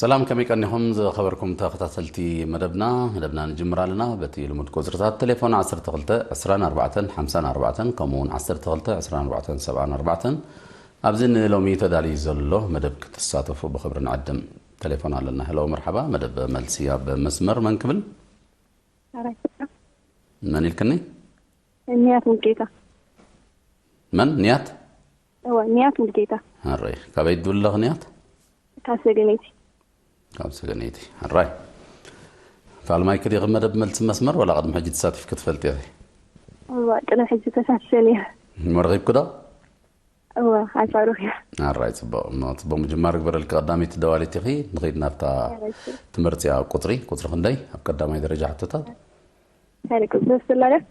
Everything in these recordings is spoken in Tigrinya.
ሰላም፣ ከመይ ቀኒኹም ዝኸበርኩም ተኸታተልቲ መደብና? መደብና ንጅምር ኣለና። በቲ ልሙድ ቁጽርታት ቴሌፎን ዓሰርተ ክልተ ዕስራን ኣርባዕተን ሓምሳን ኣርባዕተን፣ ከምኡ እውን ዓሰርተ ክልተ ዕስራን ኣርባዕተን ሰብዓን ኣርባዕተን፣ ኣብዚ ንሎሚ ተዳልዩ ዘሎ መደብ ክትሳተፉ ብኽብሪ ንዕድም። ቴሌፎን ኣለና። ሄሎ፣ መርሓባ። መደብ መልሲ ኣብ መስመር፣ መን ክብል? መን ኢልክኒ? ንያት ሙልጌታ። መን? ንያት? እወ፣ ንያት ሙልጌታ። ኣረይ፣ ካበይ ትድውሊ ኣለኺ ንያት? ካብ ሰገነይቲ። ካብ ሰገነይቲ። ኣራይ። ፋልማይ ክዲኺ መደብ መልሲ መስመር፣ ዋላ ቅድሚ ሕጂ ተሳቲፍኪ ትፈልጢ ኢኺ? እወ፣ ቅድሚ ሕጂ ተሳቲፈ ነይረ። እሞ ረኺብኪ ዶ? እወ፣ ኣንጻሩ እያ። ኣራይ፣ ጽቡቕ። እሞ ጽቡቕ ምጅማር ግበረልኪ። ቀዳመይቲ ደዋሊት ኢኺ። ንኸይድ ናብታ ትምህርቲ ኣብ ቁጽሪ፣ ቁጽሪ ክንደይ? ኣብ ቀዳማይ ደረጃ ሕቶታት። ታሪክ ቁጽሪ ሰለስተ።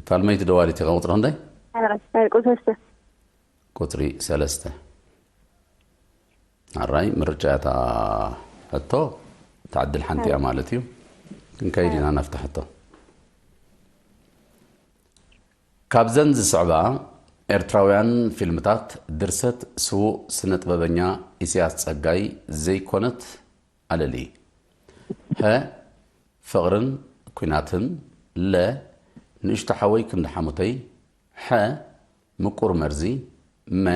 ፋልመይቲ ደዋሊት ኢኺ። ቁጽሪ ክንደይ? ኣራይ፣ ታሪክ ቁጽሪ ሰለስተ። ቁጽሪ ሰለስተ። ኣራይ፣ ምርጫ እታ ሕቶ፣ እታ ዕድል ሓንቲ እያ ማለት እዩ። ክንከይድ ኢና ናብታ ሕቶ። ካብዘን ዝስዕባ ኤርትራውያን ፊልምታት ድርሰት ስዉእ ስነ-ጥበበኛ ኢሳያስ ጸጋይ ዘይኮነት ኣለሊ። ሀ፣ ፍቕርን ኲናትን፣ ለ፣ ንእሽቶ ሓወይ ክንዲ ሓሙተይ፣ ሐ፣ ምቁር መርዚ፣ መ፣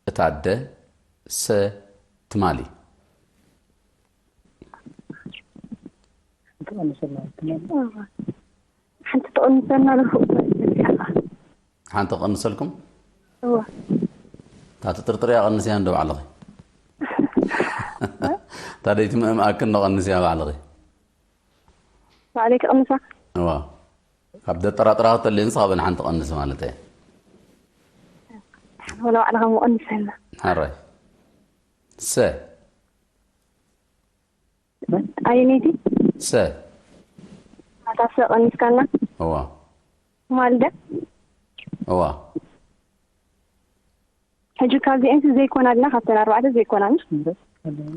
እታ ኣደ፣ ሰ፣ ትማሊ። ሓንቲ ትቐንሰና ኣለኹ። ሓንቲ ክቐንሰልኩም? እዋ። እታ ትጥርጥርያ ቀንስያ እንዶ ባዕልኺ። እታ ደይቲ ምእምኣክን ዶ ቀንስያ ባዕልኺ? ባዕለይ ክቐንሳ? እዋ። ካብ ደጠራጥራ ከተልየ ንስኻ በን ሓንቲ ቀንስ ማለት እየ። ወላ ባዕልኻ ምቐንሰልና። ሓራይ። ሰ። ኣየነይቲ? ሰ። ኣታ ሰ ቀኒስካና? እዋ። ማልደ? እዋ። ሕጂ ካብዚኤንስ ዘይኮና ድና? ካብተን ኣርባዕተ ዘይኮና፣ ምሽ?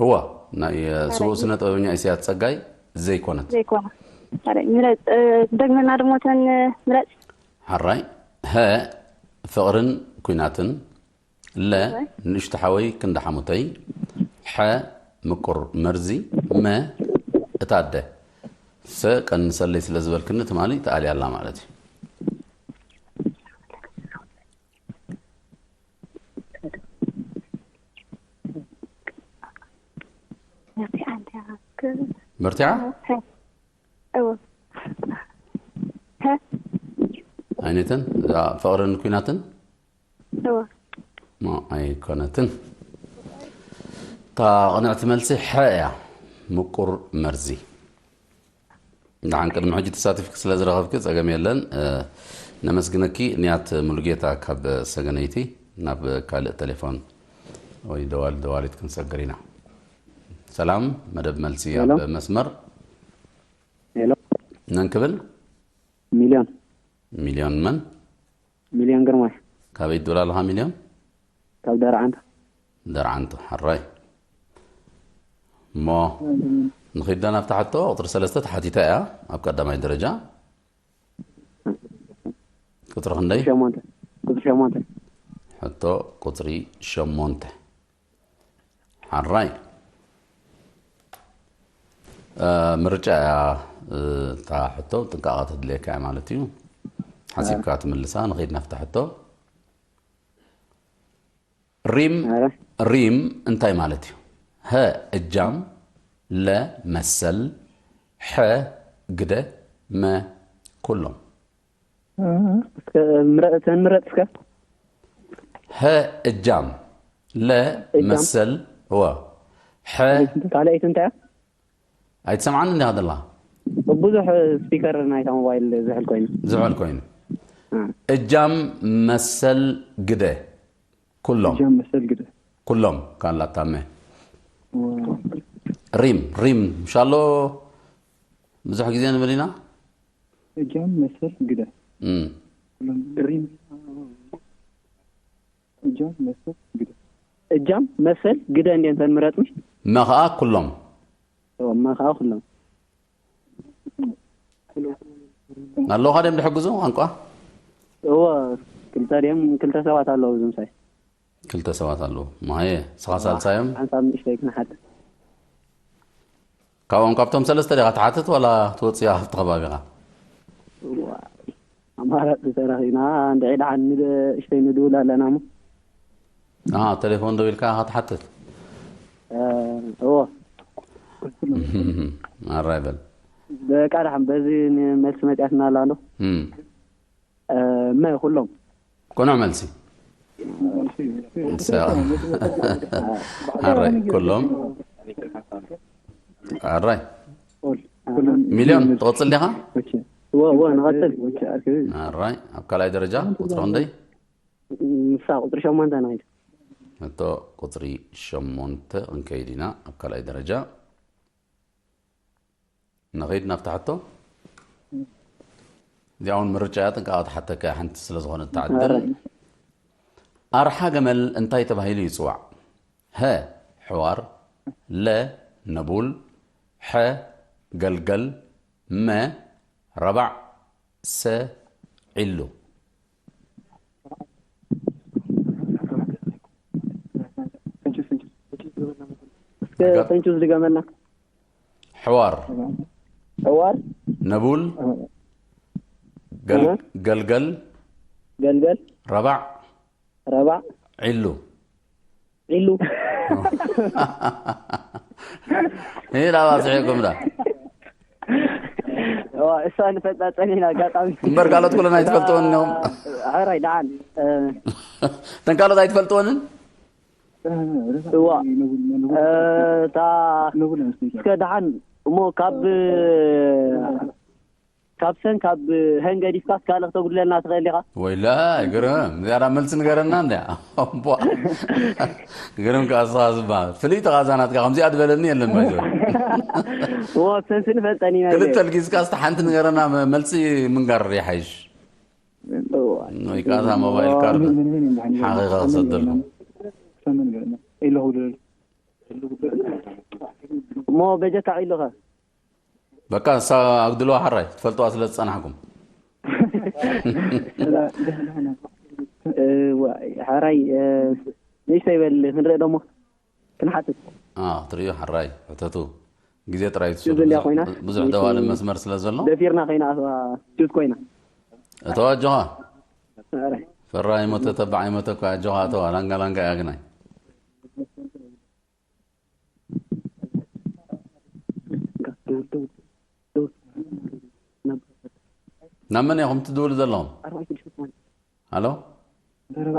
እዋ። ናይ፣ እ፣ ስዉእ ስነ ጥበበኛ ኢሳያስ ጸጋይ ዘይኮነት። ዘይኮና። ኣረ፣ ምረጽ፣ እ፣ ደግመና ድሞ ተን፣ እ፣ ምረጽ። ሓራይ። ሀ፣ ፍቕርን ኲናትን። ለ፣ እወ። ንእሽቶ ሓወይ ክንዲ ሓሙተይ። ሐ፣ ምቁር መርዚ። መ፣ እታ ኣደ። ሰ፣ ቀንሰለይ ስለ ዝበልክኒ ትማሊ ተኣልያ ኣላ ማለት እዩ። በርቲዓ? እወ። ሀ። ኣይነትን፣ እዛ ፍቕርን ኲናትን? እወ። ማ ኣይኮነትን። እታ ቅንዕቲ መልሲ ሐ እያ። ምቁር መርዚ። ደሓን ቅድሚ ሕጂ ተሳቲፍኪ ስለ ዝረኸብኪ ጸገም የለን። እ፣ ነመስግነኪ። ንያት ሙሉጌታ ካብ ሰገነይቲ ናብ ካልእ ቴሌፎን ወይ ደዋል-፣ ደዋሊት ክንሰግር ኢና። ሰላም፣ መደብ መልሲ ሄሎ። ኣብ መስመር። ሄሎ። መን ክብል? ሚልዮን። ሚልዮን መን? ሚልዮን ግርማይ። ካበይ ትብል ኣለኻ ሚልዮን? ካብ ደርዓንታ። ደርዓንታ፣ ሕራይ። እሞ ንኺዳ ናብታ ሕቶ ቁጽሪ ሰለስተ ተሓቲታ እያ ኣብ ቀዳማይ ደረጃ። ቁጽሪ ክንደይ? ሸሞንተ። ቁጽሪ ሸሞንተ። ሕቶ ቁጽሪ ሸሞንተ። ሓራይ። እ፣ ምርጫ እያ፣ እ፣ እታ ሕቶ ጥንቃቐ ተድልየካ እያ ማለት እዩ። ሓሲብካ ትምልሳ። ንኸይድ ናብታ ሕቶ። ሪም፣ ኣረ። ሪም እንታይ ማለት እዩ? ሀ፣ እጃም፣ ለ፣ መሰል፣ ሐ፣ ግደ፣ መ፣ ኩሎም። እስከ ምረ-፣ እተን ምረጽ እስከ። ሀ እጃም፣ ለ እጃም? መሰል፣ ወ ሐ ካልኣይቲ እንታይ እያ? ኣይትሰምዓኒ እንዲኻ ደላ? ብዙሕ ስፒከር ናይታ ሞባይል ዝሕል ኮይኑ። ዝሕል ኮይኑ። እ። እጃም፣ መሰል፣ ግደ። ኩሎም። እጃም፣ መሰል፣ ግደ። ኩሎም ካላታመ። ወ- ሪም፣ ሪም፣ ሻሎ ብዙሕ ግዜ ንብል ኢና። እጃም፣ መሰል፣ ግደ። እም። ሪም። እጃም፣ መሰል፣ ግደ። እጃም፣ መሰል፣ ግደ እንዴ እንተን ምረጽ ምሽ? መ ኸኣ ኩሎም። እወ፣ መ ኸኣ ኩሎም። ኣለውኻ ድዮም ዝሕግዙ ቋንቋ? እወ፣ ክልተ ድዮም፣ ክልተ ሰባት ኣለዉ ዝምሳይ። ክልተ ሰባት ኣለዉ። ማየ፣ ስኻ ሳልሳዮም? ሓንሳብ ንእሽተይ ክንሓት። ካብኦም ካብቶም ሰለስተ ዲኻ ትሓትት ዋላ ትወጽእ ኢኻ ካብቲ ከባቢኻ? እዋ፣ ኣማራጺ ተረኺብና፣ እንድዒ ደሓን ንእሽተይ ንድውል ኣለና እሞ። ኣሃ፣ ቴሌፎን ደው ኢልካ ኢኻ ትሓትት? እ፣ እዎ። ኣራይ በል። በቃ ደሓን በዚ መልሲ መጽያትና ኣላ እንዶ። እም። እ፣ መ ኩሎም። ቅኑዕ መልሲ። ሰ-፣ ኣራይ፣ ኩሎም። ኣራይ። ሚልዮን፣ ትቕጽል ዲኻ? እወ፣ እወ፣ ንቐጽል። ኣራይ፣ ኣብ ካልኣይ ደረጃ ቁጽሪ ክንደይ? ንሳ ቁጽሪ ሸሞንተ ንኸይድ። ሕቶ ቁጽሪ ሸሞንተ ክንከይድ ኢና፣ ኣብ ካልኣይ ደረጃ። ንኸይድ ናብታ ሕቶ። እዚኣ እውን ምርጫ እያ፣ ጥንቃቐ ትሓተካ እያ፣ ሓንቲ ስለ ዝኾነት ትዓድል። ኣርሓ ገመል እንታይ ተባሂሉ ይጽዋዕ? ሀ፣ ሕዋር፣ ለ፣ ነቡል፣ ሐ፣ ገልገል፣ መ፣ ረባዕ፣ ሰ፣ ዒሉ። ተንቹስ ድገመልና። ሕዋር፣ ሕዋር፣ ነቡል፣ ገል-፣ እህ። ገልገል፣ ገልገል፣ ረባዕ፣ ረባዕ፣ ዒሉ። ዒሉ። ይህ ላባ ስሒኩም ዳ። እዋ፣ እሳ ንፈልጣ ጸኒሕና ኣጋጣሚ። እምበር ካልኦት ኩለን ኣይትፈልጥዎን እዮም። ሕራይ ደሓን። እ፣ እተን ካልኦት ኣይትፈልጥዎንን? እዋ። እ፣ እታ እስከ ደሓን እሞ ካብ፣ ካብ ሰን ካብ ሀን ገዲፍካስ ካልእ ክተጉድለልና ትኽእል ኢኻ? ወይላ፣ ግርም። ዝያዳ መልሲ ንገረና እንድያ። እምቧ። ግርም ከኣ እስኻ ዝበሃል። ፍልይቲ ቃዛ ናትካ ከምዚኣ ዝበለኒ የለን ባይዘ። እሞ ሰንሲ ንፈልጠን ኢና ክልተ ኢለ። ልጊዝካ እስቲ ሓንቲ ንገረና፣ መ-፣ መልሲ ምንጋር ይሓይሽ። እዋ። ወይ ከኣ እታ ሞባይል ካርድ ሓኺኻ ክሰደልኩም። እሞ በጀካ ዒሉኸ? በቃ፣ እሳ ኣጉድልዋ፣ ሓራይ ትፈልጥዋ ስለ ዝጸናሕኩም። እዋ፣ ሓራይ፣ እ፣ ንእሽተይ በል ክንርኢ ደሞ ክንሓትት። አ፣ ክትርእዩ፣ ሓራይ ሕተቱ። ግዜ ጥራይ ትስእሉ። ትብል እያ ብዙሕ፣ ኮይና። ብዙሕ ደዋሊ መስመር ስለ ዘሎ። ደፊርና ኮይና፣ ኣስዋ ጁት ኮይና። እተዋ፣ ኣጆኻ። ሓራይ። ፈራ ይሞተ፣ ተባዕ ይሞተ እኮ፣ ኣጆኻ፣ እተዋ፣ ላንጋ ላንጋ እያ ግናይ። ናብ መን ኢኹም ትድውሉ ዘለኹም? ሃሎ?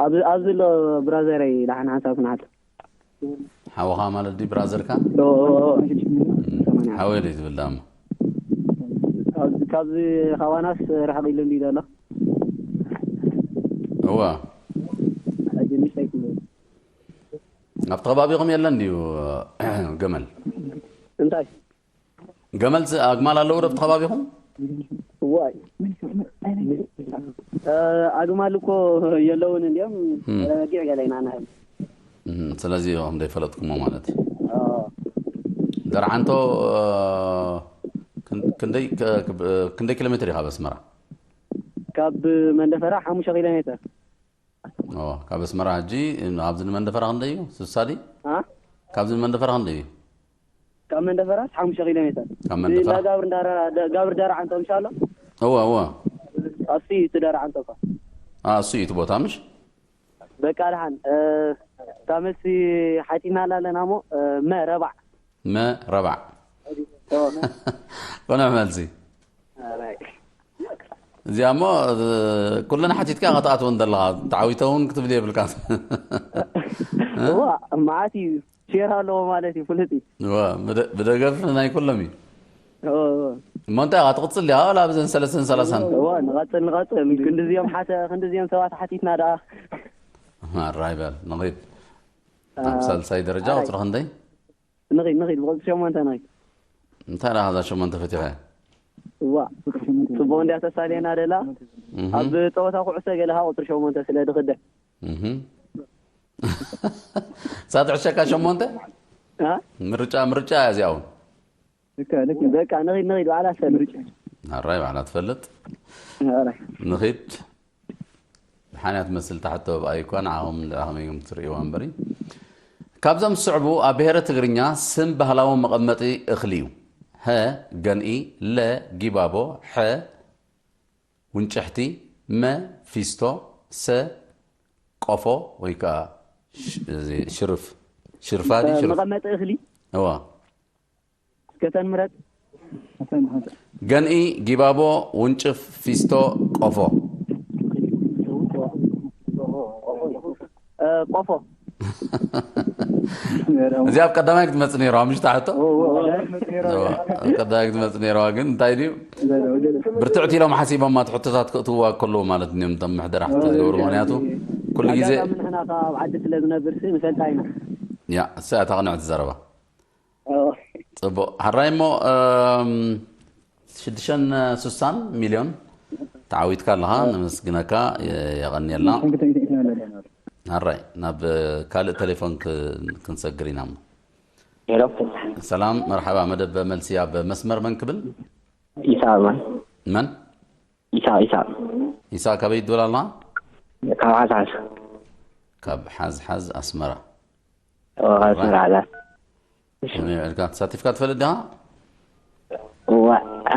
ኣብዚ፣ ኣብዚ ኣሎ ብራዘረይ ደሓን ሓንሳብ ክንሓት። ሓውኻ ማለት ድዩ ብራዘርካ? ዶ፣ እም፣ ሓወይ ድዩ ትብል ደኣ እሞ? ካብዚ፣ ካብዚ ካባናስ ርሕቕ ኢሉ እንድዩ ዘሎ? እዋ። ሕጂ ንእሽተይ ክብል። ኣብቲ ከባቢኹም የለን ድዩ ገመል? እንታይ? ገመል ዝ-፣ ኣግማል ኣለዉ ዶ ኣብቲ ከባቢኹም? ዋይ። እ፣ ኣግማል እኮ የለውን እንድዮም። እም። ረጊዕ ገለ ኢና ንህብ። እም፣ ስለዚ ኢኹም ዘይፈለጥኩሞ ማለት እዩ። ኣዎ። ደርዓንቶ፣ እ፣ ክን-፣ ክንደይ፣ ክ-፣ ክ-፣ ክንደይ ኪሎ ሜትር እዩ ካብ ኣስመራ? ካብ መንደፈራ ሓሙሽተ ኪሎ ሜትር። ኦ፣ ካብ ኣስመራ ሕጂ ኣብዚ ንመንደፈራ ክንደይ እዩ? ስሳ ድዩ? አ? ካብዚ ንመንደፈራ ክንደይ እዩ? ካብ መንደፈራስ ሓሙሽተ ኪሎ ሜትር። ካብ መንደፈራ? እንዳ ጋብር እንዳራ-፣ ዳ-፣ ጋብር ደርዓንቶ ምሽ ኣሎ? እወ፣ እወ። ኣሱ እዩ እቲ ደርዓንቶ እኮ። አ፣ እሱ እዩ እቲ ቦታ ምሽ? በቃ ደሓን፣ እ፣ እታ መልሲ ሓቲናላ ኣለና እሞ፣ እ፣ መ ረባዕ። መ ረባዕ። ኦ። ቅኑዕ መልሲ። ኣራይ። እዚኣ እሞ፣ እ፣ ኩለን ሓቲትካ ኢኻ ትኣትወን ዘለኻ፣ ተዓዊተ እውን ክትብል የብልካን። እዋ፣ መዓት እዩ። ሼር ኣለዎ ማለት እዩ፣ ፍሉጥ እዩ። እዋ፣ ብደ-፣ ብደገፍ ናይ ኩሎም እዩ። እዎ፣ እዎ። እሞ እንታይ ኢኻ ትቕጽል ዲኻ? ዋላ ኣብዘን ሰለስተን ሰላሳን? እዋ፣ ንቐጽል፣ ንቐጽል። ክንድዚኦም ሓተ-፣ ክንድዚኦም ሰባት ሓቲትና ደኣ። ኣራይ በል፣ ንኺድ። አ፣ ኣብ ሳልሳይ ደረጃ ኣራይ። ቁጽሪ ክንደይ? ንኺድ፣ ንኺድ፣ ብቁጽሪ ሸሞንተ ንኺድ። እንታይ ደኣ እዛ ሸሞንተ ፈቲኻ? እዋ፣ ጽቡቕ እንድያ ተሳልየና ደላ። እህ። ኣብ ጸወታ ኩዕሶ ገለ ካብ ቁጽሪ ሸሞንተ ስለ ድኽደ። እህ። እዛ ትዕሸካ ሸሞንተ? አ? ምርጫ፣ ምርጫ እያ እዚኣ እውን። በቃ፣ ንኺድ፣ ንኺድ፣ ባዕላ ትፈልጥ። ኣራይ፣ ባዕላ ትፈልጥ። ኣራይ። ንኺድ። ሓንያ ትመስል ታሕቶ ብኣይ እኳ ንዓኹም ንዓኹም እዮም ትርእይዋ እምበሪ። ካብዞም ዝስዕቡ ኣብ ብሔረ ትግርኛ ስም ባህላዊ መቐመጢ እኽሊ እዩ። ሀ፣ ገንኢ፣ ለ፣ ጊባቦ፣ ሐ፣ ውንጭሕቲ፣ መ፣ ፊስቶ፣ ሰ፣ ቆፎ ወይ ከዓ ሽ-፣ እዚ ሽርፍ፣ ሽርፋ ድዩ ሽርፍ? መቐመጢ እኽሊ። እዋ። እስከ ተን ምረጥ። ገንኢ፣ ጊባቦ፣ ውንጭፍ፣ ፊስቶ፣ ቆፎ። እ፣ ቆፎ። እዚኣ ኣብ ቀዳማይ ክትመጽእ ነይርዋ፣ ምሽ ታሕቶ? እዋ፣ ኣብ ቀዳማይ ክትመጽእ ነይርዋ፣ ግን እንታይ ድዩ? ብርትዕቲ ኢሎም ሓሲቦማ፣ እቲ ሕቶታት ክእትውዋ ከለዉ ማለት እዮም፣ እቶም ምሕደራ ሕቶ ዝገብሩ፣ ምኽንያቱ ኩሉ ግዜ ኣጋጣሚ ንሕና ካብ ዓዲ ስለ ዝነብር ሲ ንፈልጣ ኢና። ያ፣ እሳ እታ ቅንዕቲ ዘረባ። እዎ። ጽቡቕ። ሕራይ እሞ፣ እም፣ ሽዱሽተን ስሳን ሚልዮን ተዓዊትካ ኣለኻ። ነመስግነካ፣ የ-፣ የቐንየልና። ሕራይ፣ ናብ ካልእ ቴሌፎን ክ-፣ ክንሰግር ኢና እሞ። ሄሎ። ሰላም፣ መርሓባ። መደብ መልሲ ኣብ መስመር መን ክብል? ኢሳቕ ማን? መን? ኢሳቕ፣ ኢሳቕ። ኢሳቕ፣ ካበይ ትብል ኣለኻ? ካብ ሓዝሓዝ። ካብ ሓዝሓዝ ኣስመራ። እዎ፣ ካብ ኣስመራ ሓዝሓዝ። ከመይ ውዒልካ? ተሳቲፍካ ትፈልጥ ዲኻ? እዋ፣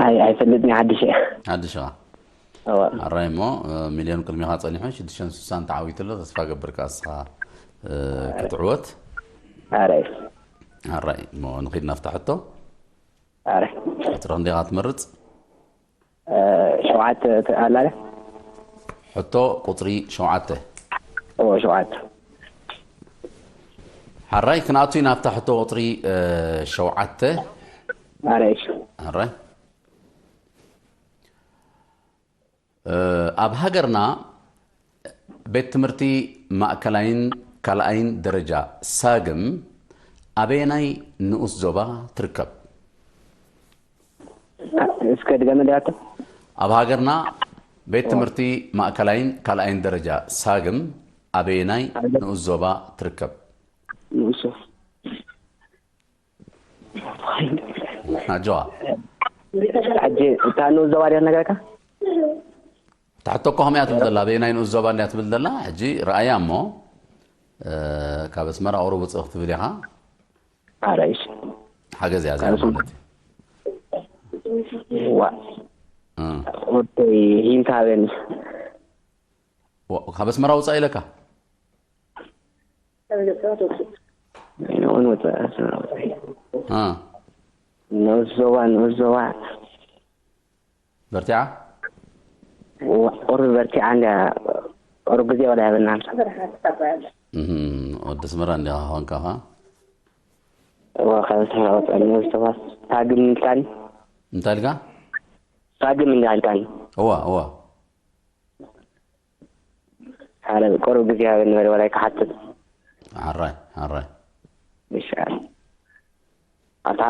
ኣይ-፣ ኣይፈልጥን እየ፣ ሓድሽ እየ። ሓድሽ ኢኻ? እዋ። ኣራይ እሞ፣ እ፣ ሚልዮን ቅድሚኻ ጸኒሑ፣ ሽዱሽተን ስሳን ተዓዊቱ ኣሎ። ተስፋ ገብር ከኣ ንስኻ፣ እ፣ ክትዕወት። ኣራይ። ኣራይ እሞ፣ ንኺድ ናብታ ሕቶ። ኣራይ። ቁጽሪ ክንደይ ኢኻ ትመርጽ? እ፣ ሸውዓተ ት-፣ ኣላ ለ? ሕቶ ቁጽሪ ሸውዓተ። እዎ፣ ሸውዓተ። ሓራይ ክንኣቱ ኢና ኣብታ ሕቶ ቁጽሪ፣ እ፣ ሸውዓተ። ኣራይ፣ እሺ። ሓራይ። እ፣ ኣብ ሃገርና ቤት ትምህርቲ ማእከላይን ካልኣይን ደረጃ ሳግም ኣበየናይ ንኡስ ዞባ ትርከብ? እስከ ድገመለይ ኣቶ። ኣብ ሃገርና ቤት ትምህርቲ ማእከላይን ካልኣይን ደረጃ ሳግም ኣበየናይ ንኡስ ዞባ ትርከብ? ንኡስ ዞባ። ኣጆኻ። ሕጂ እታ ንኡስ ዞባ ድያ ትነግረካ? እታ ሕቶ እኮ ከምኣ እያ ትብል ዘላ፣ ኣበየናይ ንኡስ ዞባ እንድያ ትብል ዘላ። ሕጂ ረኣያ እሞ፣ እ፣ ካብ ኣስመራ ቁሩብ ውፅእ ክትብል ኢኻ። ኣረ፣ እሺ። ሓገዝ እያ እዚኣ ማለት እዩ። ዋ። እ። ወደይ ሂንት ሃበኒ። ዋ፣ ካብ ኣስመራ ውፃእ ኢለካ? ንኡን ውፃእ፣ ኣስመራ ውፃእ። እ። ንኡስ ዞባ፣ ንኡስ ዞባ። በርቲዓ? ዋ፣ ቁሩብ በርቲዓ እንድያ፣ ቁሩብ ግዜ ወላ ይሃበና። እህም፣ ወዲ ኣስመራ እንዲኻ ኾንካ ኸዓ? እዋ፣ ካብ ኣስመራ ወጻኢ ንኡስ ዞባ ሳግም ኢልካኒ። እንታይ ኢልካ? ሳግም እንዲኻ ኢልካኒ። እዋ፣ እዋ። ሓረ ቁሩብ ግዜ ሃበኒ በለ፣ ወላ ይክሓትት። ሓራይ፣ ሓራይ። ይሻል። ኣታ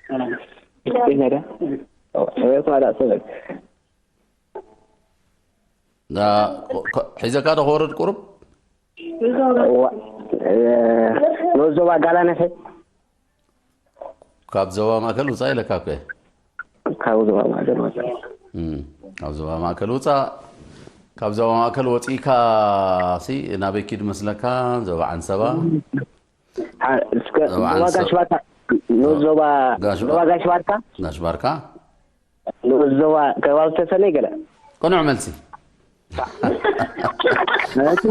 ሰላም። ይነዳ። እወ፣ እወ፣ እኮ ኣላ ሰበብ። ዳ፣ ኮ-፣ ሒዘካ ዶ ክወርድ ቁሩብ? እወ፣ እ፣ ንኡስ ዞባ ጋላነፈ። ካብ ዞባ ማእከል ውጻእ ኢለካ እኮ እየ። ካብ ዞባ ማእከል ወጻእ። እም፣ ካብ ዞባ ማእከል ውጻእ። ካብ ዞባ ማእከል ወጺእካ ሲ ናበይ ኪድ መስለካ? ዞባ ዓንሰባ? አ፣ እስከ ዞባ ዞባ ዓንሰ-፣ ጋሽ ባርካ፣ ንኡስ ዞባ፣ ጋሽ ባ-፣ ዞባ ጋሽ ባርካ? ጋሽ ባርካ? ንኡስ ዞባ ከባቢ ተሰነይ ገለ። ቅኑዕ መልሲ።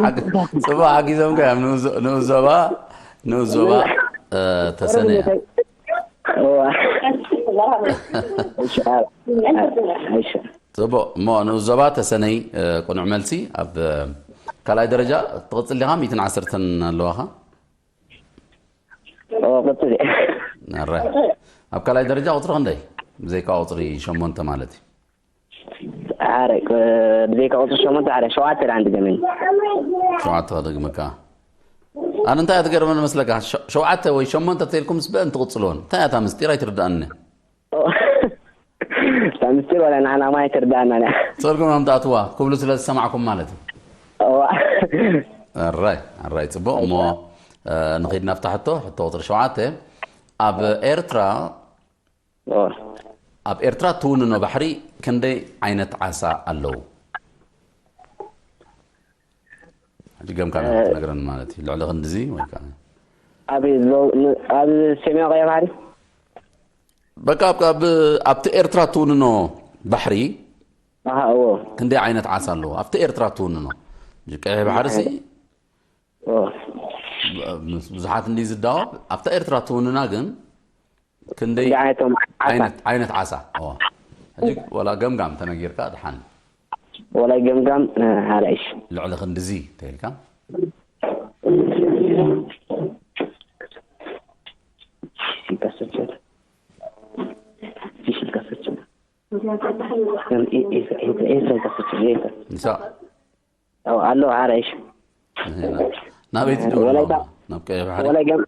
ሓግ-፣ ጽቡቕ ሓጊዞምካ እዮም። ንኡስ ዞ-፣ ንኡስ ዞባ፣ ንኡስ ዞባ፣ እ፣ ተሰነያ። እዋ። እሺ፣ አ-፣ እሺ። ጽቡቕ። እሞ ንኡስ ዞባ ተሰነይ፣ እ፣ ቅኑዕ መልሲ። ኣብ፣ እ፣ ካልኣይ ደረጃ ትቕጽል ዲኻ? ሚእትን ዓሰርተን ኣለዋኻ? ኦ፣ ቅጽል እየ። ኣረ። ኣብ ካልኣይ ደረጃ ቁጽሪ ክንደይ? ብዘይካ ቁጽሪ ሸሞንተ ማለት እዩ። ኣረ፣ ቅ-፣ ብዘይካ ቁጽሪ ሸሞንተ፣ ኣረ፣ ሸውዓተ ደኣ እንድገመኒ። ሸውዓተ ከደግመካ። ኣነ እንታይ እያ ትገርመኒ መስለካ? ሸ-፣ ሸውዓተ ወይ ሸሞንተ ተልኩምስ በእን ትቕጽልዎን። እንታይ እያ እታ ምስጢር ኣይትርድኣኒ። እታ ምስጢር ዋላ ንዓና ማይ ትርዳእና እያ። ጸርግም እዮም ትኣትዋ ክብሉ ስለ ዝሰማዕኩም ማለት እዩ። እዋ። ኣራይ፣ ኣራይ፣ ጽቡቕ። እሞ፣ እ፣ ንኺድ ናብታ ሕቶ፣ ሕቶ ቁጽሪ ሸውዓተ። ኣብ ኤርትራ፣ እዋ። ኣብ ኤርትራ ትውንኖ ባሕሪ ክንደይ ዓይነት ዓሳ ኣለዉ? ድገምካ ክትነግረን ማለት እዩ። ልዕሊ ክንድዚ ወይ ከዓ ኣብ ሎ- ን- ኣብ ሰሜን ቀይሕ ባሕሪ በቃ ኣብ- ኣብ- ኣብቲ ኤርትራ ትውንኖ ባሕሪ ኣሃ እዎ። ክንደይ ዓይነት ዓሳ ኣለዎ ኣብቲ ኤርትራ ትውንኖ? ቀይሕ ባሕሪ ሲ እዎ። ምስ ብዙሓት እንዲ ዝዳወብ ኣብታ ኤርትራ ትውንና ግን ክንደይ ክንደይ ዓይነቶም ዓሳ? ዓይነት ዓይነት ዓሳ? እዎ። ሕጂ ወላ ገምጋም ተነጊርካ ድሓን ወላይ ገምጋም ሓራይሽ። ልዕሊ ክንድዚ ተይልካ ንሳ ኣሎ ሓራይሽ። ናበይ ትደውል? ወላይታ- ናብ ቀይሕ ባሕሪ? ወላይ ገም-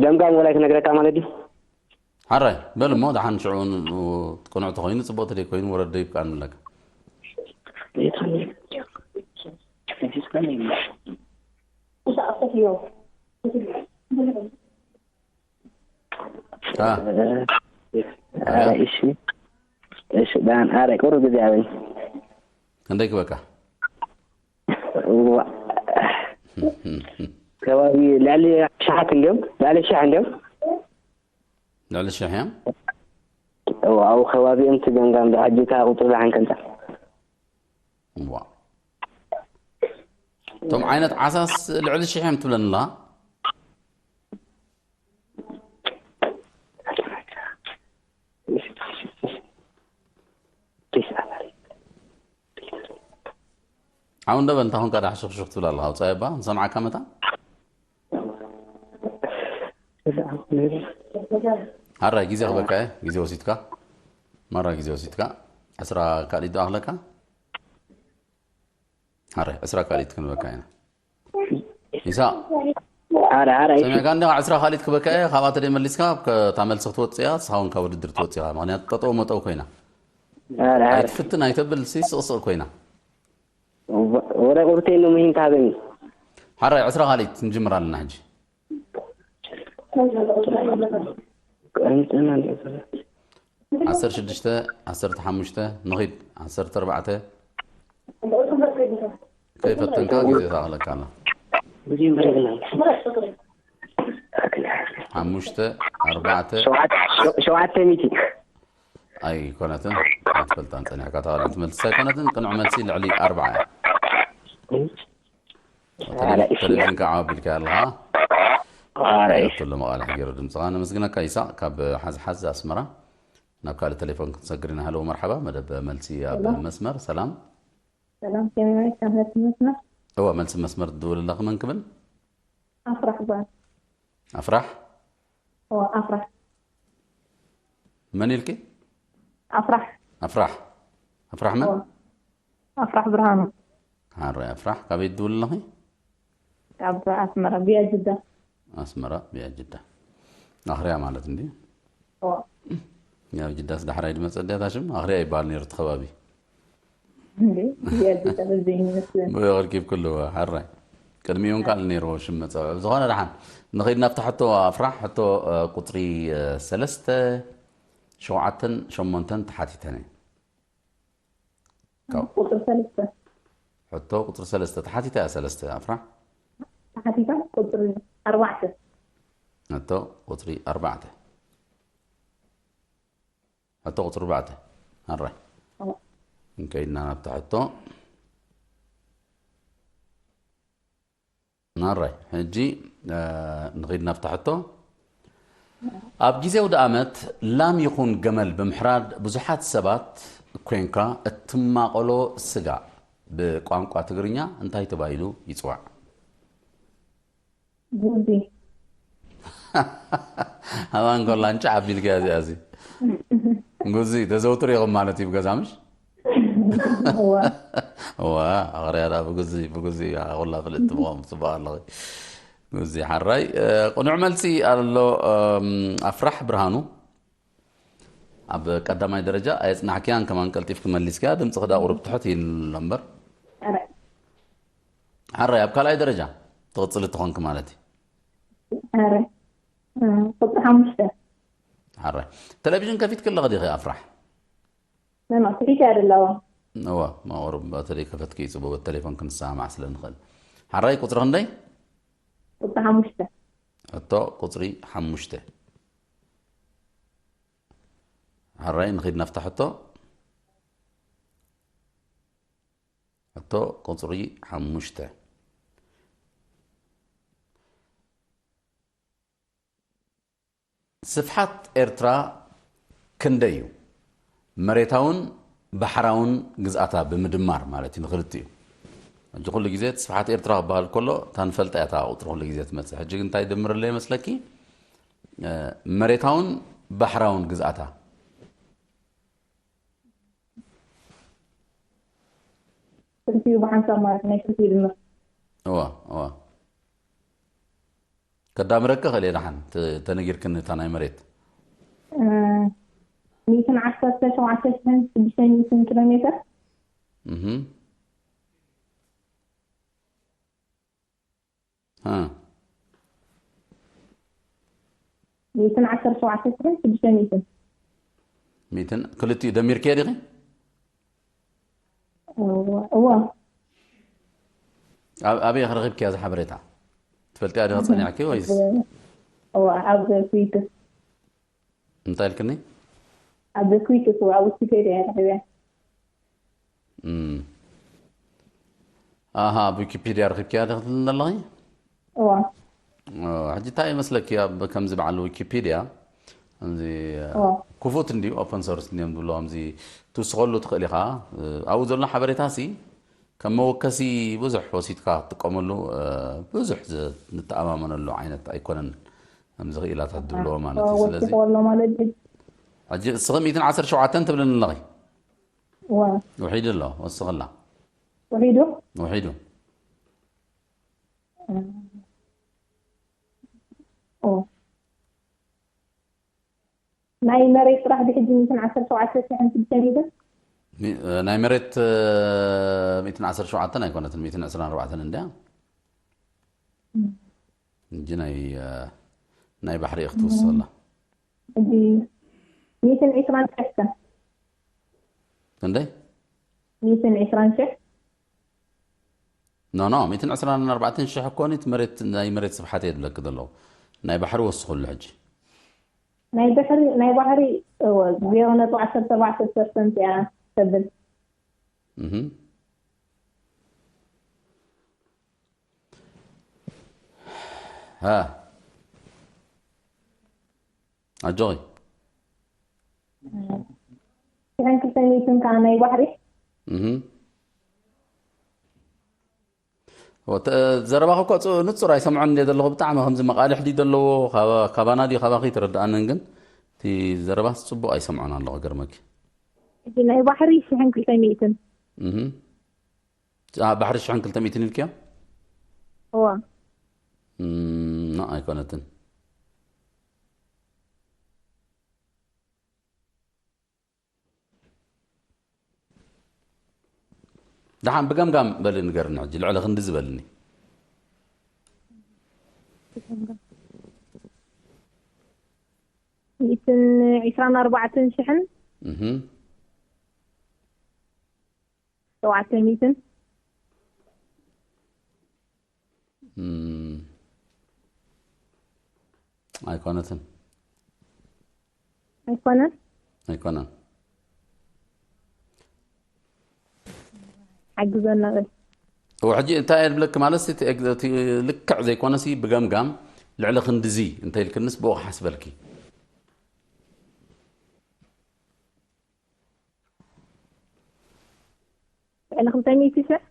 ገምጋም ወላይ ክነግረካ ማለት እዩ። ሓራይ በል እሞ፣ ደሓን ሽዑ ቅኑዕ ተኾይኑ ጽቡቕ፣ ተደይ ኮይኑ ወረደ ይብቃ ንብለካ። አ። ኣረ፣ እሺ፣ እሺ፣ ዳን፣ ኣረ፣ ቁሩብ ግዜ ኣበይ? ክንደይ ክበካ? ዋ። ከባቢ ልዕሊ ሸሓት እንድዮም፣ ልዕሊ ሸሕ እንድዮም። ልዕሊ ሸሕ እዮም? እዋ፣ ኣብኡ ከባቢኦም እቲ ገምጋም ዶ፣ ሕጂ እታ ቁፅሪ ዝሓንከልታ። ዋ። እቶም ዓይነት ዓሳስ ልዕሊ ሽሕ እዮም ትብለኒ ኣለኻ? ዓው እንደ በል፣ እንታይ ኾንካ ደሓ ሽኽሽኽ ትብል ኣለኻ? ውፃእ እባ፣ ንሰምዓካ መታ። ሓራይ ግዜ ክበካ እየ፣ ግዜ ወሲድካ። ማራ ግዜ ወሲድካ። ዕስራ ካልኢት ዶ ኣኽለካ? ሓራይ ዕስራ ካልኢት ክንበካ ኢና። ኢሳቕ፣ ሓራይ፣ ሓራይ፣ እሺ። ሰሚዕካ እንዲኻ ዕስራ ካልኢት ክበካ እየ፣ ካብኣ ተደይ መሊስካ፣ ከ-፣ እታ መልሲ ክትወፅእ እያ፣ ንስኻ እውን ካብ ውድድር ትወፅእ ኢኻ። ምኽንያቱ ጠጠው መጠው ኮይና። ሓራይ፣ ሓራይ። ኣይትፍትን ኣይተብል፣ ሲ ስቕስቕ ኮይና። ወ-፣ ወረ ቁርተይ ነው መሂን ታበኒ። ሓራይ ዕስራ ካልኢት ንጅምር ኣለና ሕጂ። ዓሰርተ ሽዱሽተ፣ ዓሰርተ ሓሙሽተ፣ ንኺድ፣ ዓሰርተ ኣርባዕተ። ከይፈተንካ ግዜ ተኣኽለካ ኣላ። ሓሙሽተ፣ ኣርባዕተ። ሸውዓተ፣ ሸውዓተ ሚእቲ። ኣይኮነትን፣ ኣይትፈልጣን ጸኒሕካ። እታ ካልኣይቲ መልሲ ኣይኮነትን፣ ቅኑዕ መልሲ ልዕሊ ኣርብዓ እያ። ቴሌ-፣ ቴሌቪዥን ከዓ ኣቢልካ ኣለኻ። ኣረ። እያ እትሎ መቓልሕ ገይሩ ድምፅኻ። ነመስግነካ ይሳቕ ካብ ሓዝሓዝ ኣስመራ። ናብ ካልእ ቴሌፎን ክንሰግር ኢና። ሃሎ፣ መርሓባ። መደብ መልሲ ኣብ ሄሎ። መስመር። ሰላም። ሰላም፣ ከመይ ካብ መልሲ መስመር? እወ፣ መልሲ መስመር ትድውል ኣለኺ። መን ክብል? ኣፍራሕ በል። ኣፍራሕ? እወ፣ ኣፍራሕ። መን ኢልኪ? ኣፍራሕ። ኣፍራሕ። ኣፍራሕ መን? እወ። ኣፍራሕ ብርሃኑ። ሓራይ ኣፍራሕ፣ ካበይ ትድውል ኣለኺ? ካብ ኣስመራ፣ ቢያ ጅዳ። ኣስመራ፣ ቢያ ጅዳ። ኣኽርያ ማለት እንድዩ? እወ። ያው ጅዳስ ዳሕራይ ድመጸ ድያ እታ ሽም? ኣኽርያ ይበሃል ነይሩ እቲ ከባቢ። እንዴ፣ ቢያ ጅዳ በዚ ይመስለን። ብኡ ክርኪብ ክሉ፣ ሓራይ። ቅድሚኡ እውን ካልእ ነይርዎ ሽም መጸውዒ። ብዝኾነ ደሓን፣ ንኸይድ ናብቲ ሕቶ ኣፍራሕ፣ ሕቶ፣ እ፣ ቁጽሪ፣ እ፣ ሰለስተ፣ ሸውዓተን ሸሞንተን ተሓቲተን እየን። ካብ ቁፅሪ ሰለስተ። ሕቶ ቁፅሪ ሰለስተ ተሓቲታ እያ። ሰለስተ ኣፍራሕ። ተሓቲታ ቁፅሪ ኣርባዕተ። ሕቶ ቁፅሪ ኣርባዕተ። ሕቶ ቁፅሪ ኣርባዕተ። ኣራይ። ኣዎ። እንከይድና ናብታ ሕቶ። ናራይ፣ ሕጂ፣ እ፣ ንኺድ ናብታ ሕቶ። ኣብ ግዜ ኣውደ ኣመት ላም ይኹን ገመል ብምሕራድ ብዙሓት ሰባት ኮንካ እትማቐሎ ስጋ ብቋንቋ ትግርኛ እንታይ ተባሂሉ ይጽዋዕ? ጉዚ። ኣብ ኣንጎላ እንጫ ኣቢልካ እዚኣ እዚ። ጉዚ ተዘውትሩ ኢኹም ማለት እዩ ብገዛ ምሽ? እዋ። እዋ፣ ኣቕርያ ደኣ ብጉዚ፣ ብጉዚ፣ ኩላ ፍልጥቲ ምዃኑ ጽቡቕ ኣለኺ። ጉዚ ሓራይ፣ እ፣ ቅኑዕ መልሲ ኣሎ፣ እም፣ ኣፍራሕ ብርሃኑ። ኣብ ቀዳማይ ደረጃ ኣየጽናሕክያን ከማን ቀልጢፍኪ መሊስክያ፣ ድምጽኺ ደኣ ቁሩብ ትሕት ኢሉ ኣሎ እምበር። ኣረ። ሓራይ፣ ኣብ ካልኣይ ደረጃ ትቕጽሊ ትኾንኪ ማለት እዩ። ኣረ። እ፣ ቁጽሪ ሓሙሽተ። ሓራይ። ቴሌቪዥን ከፊትኪ ኣለኺ ዲኺ ኣፍራሕ? ኖ፣ ኖ፣ ትሒት እያ ዘለዋ። እዋ፣ ማወሩ በተለይ ከፈትኪ ጽቡቅ፣ በተሌፎን ክንሰማማዕ ስለ ንኽእል። ሓራይ ቁፅሪ ክንደይ? ቁፅሪ ሓሙሽተ። ሕቶ ቁፅሪ ሓሙሽተ። ሓራይ ንኺድ ናፍታ ሕቶ። ሕቶ ቁፅሪ ሓሙሽተ። ስፍሓት ኤርትራ ክንደይ እዩ? መሬታውን ባሕራውን ግዝኣታ ብምድማር ማለት እዩ፣ ንክልቲኡ። ሕጂ ኩሉ ግዜ እቲ ስፍሓት ኤርትራ ክበሃል ከሎ እታ ንፈልጣ እያ እታ ቁፅሪ ኩሉ ግዜ ትመፅእ። ሕጂ ግን እንታይ ድምርለ ይመስለኪ? እ፣ መሬታውን ባሕራውን ግዝኣታ። ክልቲኡ ብሓንሳብ ማለት ናይ ክልቲኡ ድምር። እዋ እዋ። ከዳምረኪ ክእል እየ ደሓን፣ ተ- ተነጊርክኒ እታ ናይ መሬት። ሚእትን ዓሰርተ ሸውዓተ ሽሕን ሽዱሽተ ሚእትን ኪሎ ሜትር። እህም። እ። ሚእትን ዓሰርተ ሸውዓተ ሽሕን ሽዱሽተ ሚእትን። ሚእትን ክልቲኡ ደሚርክዮ ዲኺ? እወ፣ እወ። ኣብ ኣበይ ኢኺ ረኺብክያ እዚ ሓበሬታ? ትፈልጥያ ዲኺ ጸኒዕኪ ወይስ? እወ፣ ኣብ ኩይትስ። እንታይ ኢልክኒ? ኣብ ኩይትስ፣ ኣብ ዊኪፔድያ እየ ረኺበያ። እም። ኣሃ፣ ኣብ ዊኪፒድያ ረኺብክያ ዲኺ ትብልኒ ኣለኺ? እወ። ኦ፣ ሕጂ እንታይ ይመስለኪ፣ ኣብ ከምዚ በዓል ዊኪፒድያ፣ ከምዚ ኦ። ክፉት እንድዩ፣ ኦፐን ሶርስ እንድዮም ዝብሎ፣ ከምዚ ትውስኸሉ ትኽእል ኢኻ። ኣብኡ ዘሎ ሓበሬታ ሲ ከም መወከሲ ብዙሕ ወሲድካ ክትጥቀመሉ፣ እ፣ ብዙሕ ዝ- ንተኣማመነሉ ዓይነት ኣይኮነን። ከምዚ ክኢላታት ዝብልዎ ማለት እዩ። ስለዚ ወሲኽዎ ኣሎ ማለት እዩ። ሕጂ እስኺ ሚእትን ዓሰርተ ሸውዓተን ትብልኒ ኣለኺ። እወ። ውሒዱ ኣሎ፣ ወስኽላ። ውሒዱ? ውሒዱ። ኦ። ናይ መሬት ጥራሕ ብሕጂ ሚእትን ዓሰርተ ሸውዓተ ሽሕን ሽዱሽተ ሚእትን? ሚ- ናይ መሬት፣ እ፣ ሚእትን ዓሰርተ ሸውዓተን ኣይኮነትን፣ ሚእትን ዕስራን ኣርባዕተን እንድያ። እም። እንጂ ናይ፣ እ፣ ናይ ባሕሪ እየ ክትውስኸላ። ሕጂ ሚእትን ዕስራን ሽሕን? ክንደይ? ሚእትን ዕስራን ሽሕ? ኖ፣ ኖ፣ ሚእትን ዕስራን ኣርባዕተን ሽሕ እኮ ኒት መሬት፣ ናይ መሬት ስፍሓት እየ ዝብለኪ ዘለኹ። ናይ ባሕሪ ወስኹሉ ሕጂ። ናይ ባሕሪ፣ ናይ ባሕሪ፣ እወ፣ ዜሮ ነጥቢ ዓሰርተ ኣርባዕተ ፐርሰንት እያ ተብል። እህም። ሃ። ኣጆኺ። ሽሕን ክልተ ሚእትን ከዓ ናይ ባሕሪ። እህም። ወተ-፣ ዘረባኺ እኮ ጽ-፣ ንጹር ኣይሰምዖን እንደ ዘለኹ፣ ብጣዕሚ ከምዚ መቓልሕ ድዩ ዘለዎ፣ ካባ-፣ ካባና ድዩ ካባኺ ኣይተረድኣንን፣ ግን እቲ ዘረባስ ጽቡቕ ኣይሰምዖን ኣለኹ፣ ገርመኪ። እዚ ናይ ባሕሪ ሽሕን ክልተ ሚእትን። እህም። አ፣ ባሕሪ ሽሕን ክልተ ሚእትን ኢልክዮ? እዋ። እም፣ ኖ፣ ኣይኮነትን። ደሓን ብገምጋም በሊ ንገርኒ ሕጂ፣ ልዕሊ ክንዲ ዝበልኒ። ሚእትን ዕስራን ኣርባዕተን ሽሕን እህም። ሸውዓተ ሚእትን። እም፣ ኣይኮነትን። ኣይኮነን? ኣይኮነን። ሓግዘና በል። እወ፣ ሕጂ እንታይ እየ ዝብለኪ ማለት፣ እቲ ኤግ-፣ እቲ ልክዕ ዘይኮነሲ ብገምጋም ልዕሊ ክንድዚ እንተ ኢልክንስ ብኡ ክሓስበልኪ። ልዕሊ ክልተ ሚእቲ ሽሕ።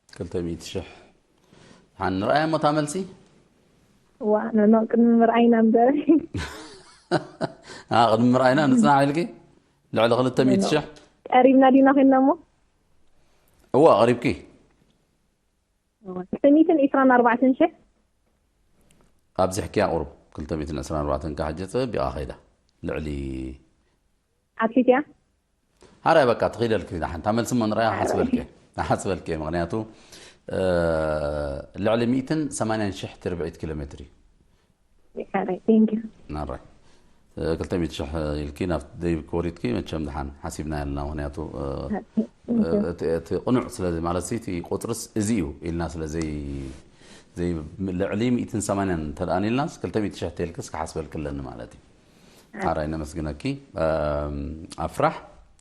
ክልተ ሚእቲ ሽሕ። ሓን ንርኣያ እሞ እታ መልሲ? ዋ፣ ኖ፣ ኖ፣ ቅድሚ ምርኣይና እምበር። ኣ፣ ቅድሚ ምርኣይና ንጽናዕ ኢልኪ? ልዕሊ ክልተ ሚእቲ ሽሕ? ቀሪብና ዲና ኮይንና እሞ? እዋ፣ ቀሪብኪ። ክልተ ሚእትን ዕስራን ኣርባዕተን ሽሕ? ኣብዚሕኪያ ቁሩብ። ክልተ ሚእትን ዕስራን ኣርባዕተን ካ ሕጂ ጸቢቓ ከይዳ። ልዕሊ ሓቲት እያ? ሓራይ በቃ፣ ትኺደልኪ ደሓን። እታ መልሲ እሞ ንርኣያ፣ ሓስበልኪ። ሓስበልኪ፣ ምኽንያቱ፣ እ፣ ልዕሊ ሚእትን ሰማንያን ሽሕ ትርብዒት ኪሎ ሜትር እዩ። ሓራይ፣ thank you። ናራይ። ክልተ ሚእቲ ሽሕ ኢልኪ ናብ ደይብኪ ወሪድኪ፣ መቸም ድሓን ሓሲብና ያለና። ምክንያቱ እቲ ቅኑዕ ስለዚ ማለት እቲ ቁፅርስ እዚ እዩ ኢልና ስለዘይ ልዕሊ ሚእትን ሰማንያን እንተደኣ ኢልናስ ክልተ ሚእቲ ሽሕ ተልክስ ክሓስበልክ ኣለኒ ማለት እዩ። ሓራይ ነመስግነኪ። ኣፍራሕ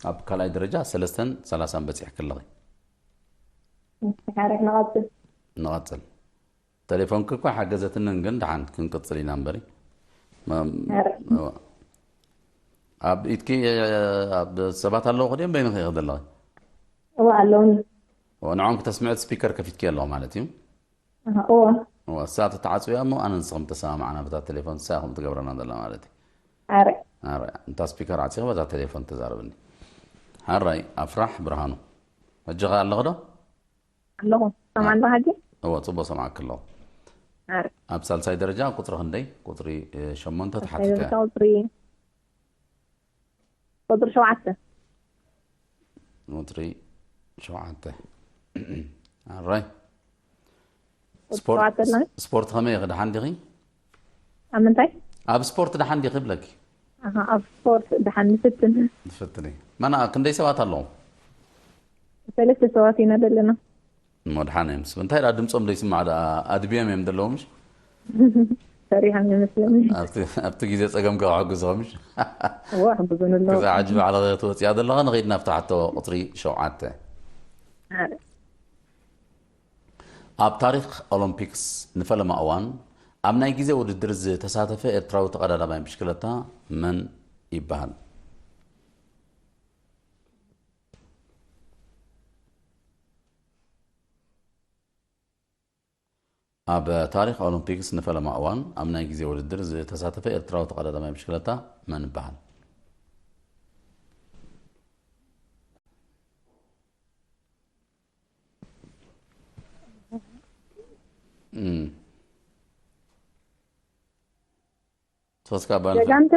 ኣብ ካልኣይ ደረጃ ሰለስተን ሰላሳን በፂሕክ ኣለኺ። ሓራይ ንቐፅል። ንቐፅል። ተሌፎንኪ እኳ ሓገዘትንን ግን ደሓን ክንቅፅል ኢና እምበሪ ኣብ ኢድኪ ኣብ ሰባት ኣለዉ ክድዮም በይንኺ ኢኺ ዘለኺ? እዋ ኣለውኒ። ንዖም ክተስምዕት ስፒከር ከፊትኪ ኣለኹ ማለት እዩ። እዋ እዋ እሳ ተተዓፅብያ እሞ ኣነ ንስኹም ተሰማማዕና በታ ቴሌፎን እሳ ኢኹም ትገብረና ዘላ ማለት እዩ። ኣረ ኣረ እንታ ስፒከር ዓፂኺ በታ ቴሌፎን ተዛረብኒ። ሓራይ ኣፍራሕ ብርሃኑ ሕጂ ኸ ኣለኺ ዶ? ኣለኹ። ሰማዕኒ ዶ ሕጂ? እወ ፅቡቅ ሰማዕኪ ኣለኹ። ኣረ ኣብ ሳልሳይ ደረጃ ቁፅሪ ክንደይ? ቁፅሪ እ፣ ሸሞንተ ተሓቲተ። ቁፅሪ ቁፅሪ ሸውዓተ። ቁፅሪ ሸውዓተ። ኣራይ ቁፅሪ ሸውዓተ ኣለኒ። ስፖርት ከመይ ኢኺ? ደሓን ዲኺ? ኣብ ምንታይ? ኣብ ስፖርት ደሓን ዲኺ ብለኪ? ኣሃ፣ ኣብ ስፖርት ደሓን ንፍትን። ትፍትኒ። መና ክንደይ ሰባት ኣለዉ? ሰለስተ ሰባት ኢና ዘለና። እሞ ደሓን እዮም። ስብ እንታይ ደኣ ድምፆም ዘይስማዕ ደኣ ኣድብዮም እዮም ዘለዉ ምሽ? ሰሪሖም ይመስለኒ። ኣብቲ ኣብቲ ግዜ ፀገም ከክሕግዞ ምሽ? እዋ ሕግዙን ኣለዉ። ክዛ ዓጅቢ ዓለኸ ክትወፅያ ዘለኻ ንኸይድ ናብቲ ሓቶ ቁፅሪ ሸውዓተ። ኣረ ኣብ ታሪክ ኦሎምፒክስ ንፈለማ እዋን ኣብ ናይ ግዜ ውድድር ዝተሳተፈ ኤርትራዊ ተቐዳዳማይ ብሽክለታ መን ይበሃል? ኣብ ታሪክ ኦሎምፒክስ ንፈለማ እዋን ኣብ ናይ ግዜ ውድድር ዝተሳተፈ ኤርትራዊ ተቐዳዳማይ ብሽክለታ መን ይበሃል? እም። ሶስካ ባንካ ጀጋንተ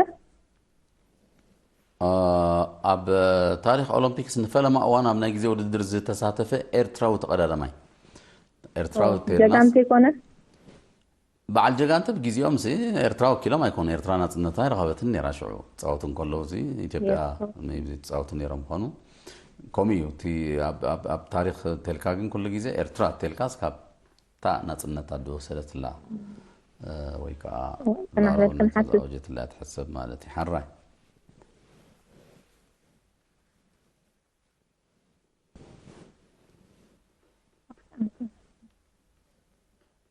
ኣብ ታሪክ ኦሎምፒክስ ንፈለማ እዋን ኣብ ናይ ግዜ ውድድር ዝተሳተፈ ኤርትራዊ ተቐዳዳማይ ኤርትራዊ ቴናስ ጀጋንተ ይኮነ። በዓል ጀጋንተ ብግዜኦም ሲ ኤርትራ ወኪሎም ኣይኮኑ። ኤርትራ ናጽነታ ኣይረኸበትን ነይራ። ሽዑ ጻወቱ እንከለዉ ሲ ኢትዮጵያ maybe ጻወቱ ነይሮም ምኾኑ። ከምኡ እዩ እቲ ኣብ- ኣብ- ኣብ ታሪክ ቴልካ ግን ኩሉ ግዜ ኤርትራ ቴልካ እስካብ እታ ናጽነታ ዝወሰደትላ እ፣ ወይ ከዓ ተናህለት ሉዓላውነት ክንሓስብ። ዘኣወጀትላ ትሕሰብ ማለት እዩ። ሓራይ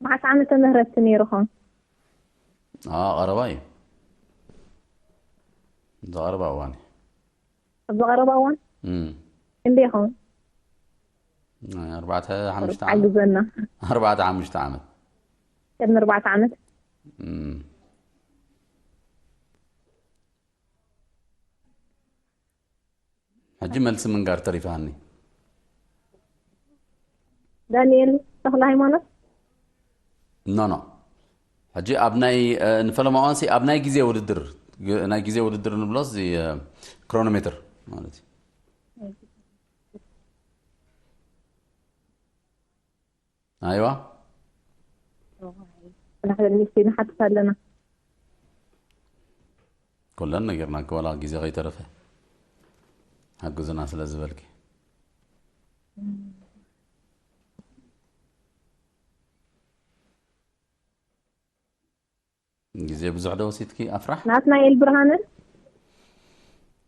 መዓስ ዓመተ ምህረት ነይሩ ኾን? አ ቀረባ እዩ። ዝቐረባ እዋን እዩ። ኣብ ዝቐረባ እዋን እም። እንደ ይኸውን? ኣርባዕተ ሓሙሽተ ዓመት ሓግዘና። ኣርባዕተ ሓሙሽተ ዓመት ቅድሚ ኣርባዕተ ዓመት እም። ሕጂ መልሲ ምንጋር ተሪፋኒ። ዳንኤል ተኽለ ሃይማኖት ኖ ኖ ሕጂ ኣብ ናይ እ፣ ንፈለማ እዋንሲ ኣብ ናይ ግዜ ውድድር ግ- ናይ ግዜ ውድድር ንብሎ እዚ እ፣ ክሮኖሜትር ማለት እዩ። ኣይዋ ንሓደ ሚስቲ ንሓትት ኣለና። ኩለን ነጊርናኪ ዋላ ግዜ ከይተረፈ ሓግዙና ስለ ዝበልኪ። ግዜ ብዙሕ ዶ ወሲድኪ ኣፍራሕ? ናትናኤል ብርሃነ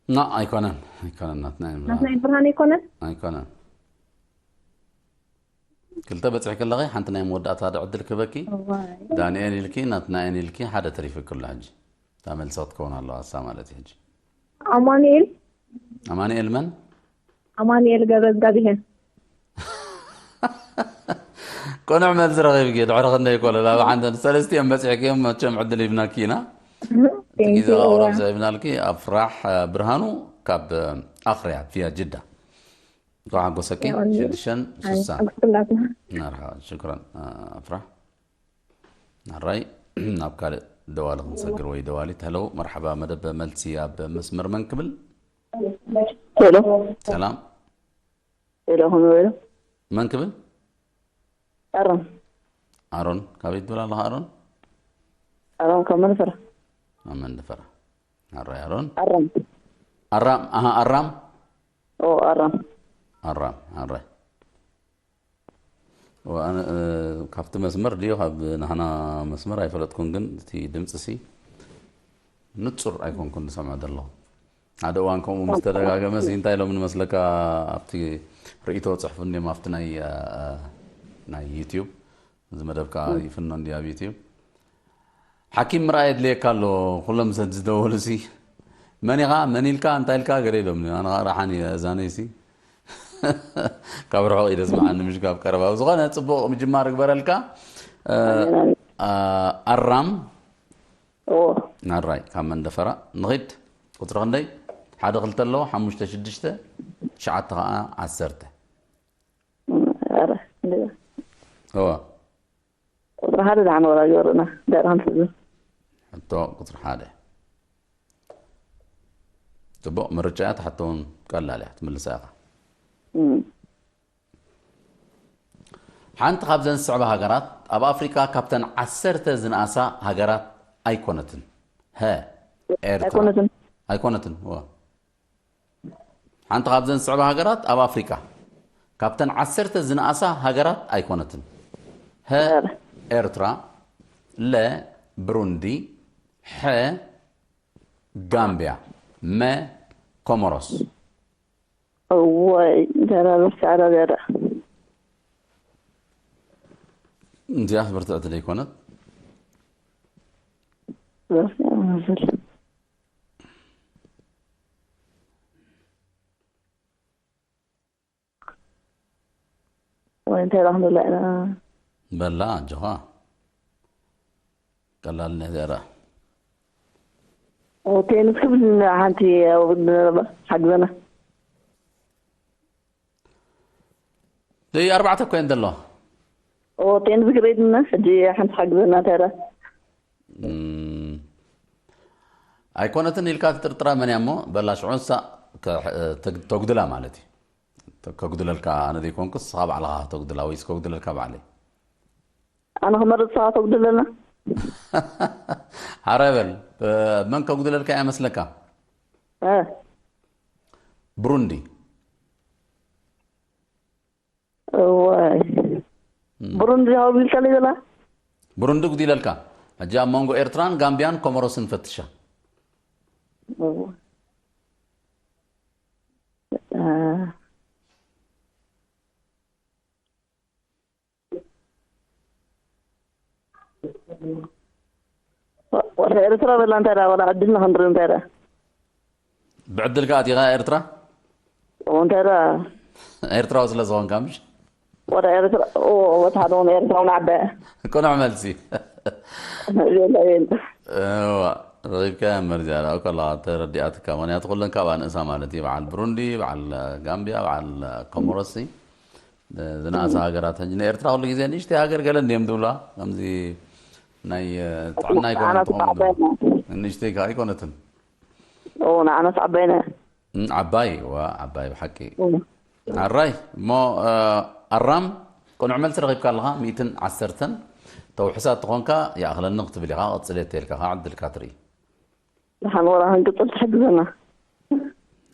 ና ኣይኮነን ኣይኮነን ናትናኤል ብርሃነ። ናትናኤል ብርሃነ ይኮነን። ኣይኮነን ክልተ በፅሒ ከለኸ ሓንቲ ናይ መወዳእታ ዶ ዕድል ክበኪ። እዋይ። ዳንኤል ኢልኪ ናትናኤል ኢልኪ ሓደ ተሪፍኪ ኣሎ። ሕጂ እታ መልሲ ክትከውን ኣለዋ እሳ ማለት እዩ። ሕጂ ኣማኑኤል ኣማኑኤል መን? ኣማኑኤል ገብረ እግዚኣብሔር። ቅኑዕ መልሲ ረኺብኪ። ድሕሪ ክንደይ ኮለል ኣብ ሓንተን ሰለስቲኦም በፂሕኪ እዮም። መቸም ዕድል ሂብናኪ ኢና። እቲ ግዜ ኣውረብ ዘሂብናልኪ ኣፍራሕ ብርሃኑ ካብ ኣኽርያ ቪያ ጅዳ። እንኳዕ ሓጎሰኪ። ሽዱሽተን ስሳን ኣግስላትና ናርሓ ሽክራን ኣፍራሕ ናራይ ናብ ካልእ ደዋሊ ክንሰግር ወይ ደዋሊት። ሄሎ መርሓባ መደብ መልሲ ኣብ መስመር መን ክብል? ሄሎ ሰላም ሄሎ ከመይ በሉ መን ክብል? ኣሮን ኣሮን ካበይ ትብል ኣለኻ ኣሮን? ኣሮን ካብ መንፈራ ኣብ መንደፈራ ኣራይ ኣሮን ኣራም ኣራም ኣሃ ኣራም ኦ ኣራም ኣራም ኣራይ ወ- ኣነ፣ እ፣ ካብቲ መስመር ድዩ ካብ ናህና መስመር ኣይፈለጥኩን፣ ግን እቲ ድምፂ ሲ ንፁር ኣይኮንኩን ዝሰምዖ ዘለኹ። ሓደ እዋን ከምኡ ምስ ተደጋገመ ሲ እንታይ ኢሎም ንመስለካ ኣብቲ ርእይቶ ፅሕፉ እንዲም ኣብቲ ናይ እ፣ እ፣ ናይ ዩትዩብ እዚ መደብ ከዓ ይፍኖ እንዲ ኣብ ዩትዩብ ሓኪም ምርኣይ የድልየካ ኣሎ። ኩሎም ሰብ ዝደወሉ ሲ መን ኢኻ መን ኢልካ እንታይ ኢልካ ገለ ኢሎም ኣነ ከዓ ረሓን እየ እዛነይ ሲ ካብ ርሑቕ እዩ ደስምዓኒ ምሽ ካብ ቀረባ ዝኾነ ፅቡቕ ምጅማር ግበረልካ። እ፣ እ፣ ኣራም ኦ ናራይ ካብ መንደፈራ ንኺድ ቁፅሪ ክንደይ ሓደ ክልተ ኣለዎ ሓሙሽተ ሽዱሽተ ትሽዓተ ከዓ ዓሰርተ ኧረ እንደ እዋ ቁጥሪ ሓደ ደሓን ወላ ገርና ደርሃን ትዝ ሕቶ ቁፅሪ ሓደ ፅቡቕ ምርጫ እያ። ትሓቶ እውን ቀላል እያ ትምልሳ ኢኻ። ሓንቲ ካብዘን ዝስዕባ ሃገራት ኣብ ኣፍሪካ ካብተን ዓሰርተ ዝነኣሳ ሃገራት ኣይኮነትን። ሀ ኤርትራ ኣይኮነትን ኣይኮነትን። እዋ ሓንቲ ካብዘን ዝስዕባ ሃገራት ኣብ ኣፍሪካ ካብተን ዓሰርተ ዝነኣሳ ሃገራት ኣይኮነትን። ሀ ኤርትራ፣ ለ ብሩንዲ፣ ሐ ጋምቢያ፣ መ ኮሞሮስ። እዋይ ደራበስ ዓረብ ያዳ እንዚኣስ ብርትዕቲ ዘይኮነት። በስ ያመሰል ወይ እንታይ ዳኹም ደላ ኢና በላ ኣጆኻ ቀላል ነገር ቴንስ ክብል ሓንቲ ሓግዘና ደይ ኣርባዕተ ኮይን ዘሎ ቴንስ ግሬድና ሕጂ ሓንቲ ሓግዘና ተረ ኣይኮነትን ኢልካ ትጥርጥራ መን እያ እሞ በላ ሽዑ ንሳ ተጉድላ ማለት እዩ። ከጉድለልካ ኣነ ዘይኮንኩ ንስኻ ባዕልኻ ተጉድላ ወይስ ከጉድለልካ ባዕለይ? ኣነ ክመርጽ ንስኻ ተጉድለና። ሓራይ በል። መን ከጉድለልካ እያ መስለካ? እ ብሩንዲ። እዋይ ብሩንዲ ሃው ቢልካ ለይ ዘላ ብሩንዲ ጉዲለልካ። ሕጂ ኣብ መንጎ ኤርትራን ጋምቢያን ኮሞሮስን ፈትሻ። እዋ። እ፣ ወ- ወደ ኤርትራ በላ እንታይ ደኣ ወላ ዕድልና ክንርኢ እንታይ ደኣ ብዕድልካ ኣቲኻ ኤርትራ? እንታይ ደኣ ኤርትራዊ ስለ ዝኾንካ ምሽ? ወደ ኤርትራ ኦ ወታ ሓደ ሆነ ኤርትራውን ዓባይ ቅኑዕ መልሲ። የለ የለ እዋ፣ ረኺብካያ እምበር እዚኣ ደኣ ከላ ተረዲኣትካ። ምኽንያቱ ኩለን ካብኣ ንእሳ ማለት እዩ። በዓል ብሩንዲ፣ በዓል ጋምቢያ፣ በዓል ኮሞሮሲ፣ ዝነኣሳ ሃገራት። ሕጂ ንኤርትራ ኩሉ ግዜ ንእሽተይ ሃገር ገለ እንድዮም ዝብላ። ከምዚ ናይ ጥዕና ኣይኮነን ዓመት ትኸውን ዓባይ ዝብላ። ንእሽተይ ከኣ ኣይኮነትን። ኦ ንዓናስ ዓባይና እም፣ ዓባይ ዋ ዓባይ ብሓቂ ኣራይ እሞ እ፣ ኣራም ቅኑዕ መልሲ ረኺብካ ኣለኻ ሚእትን ዓሰርተን። ተውሕሳ ተኾንካ ይኣኽለኒ ክትብል ኢኻ። ቀጽል እየ ተልካ ከዓ ዕድልካ ትርኢ። ደሓን ወራ ክንቅጽል ትሕግዘና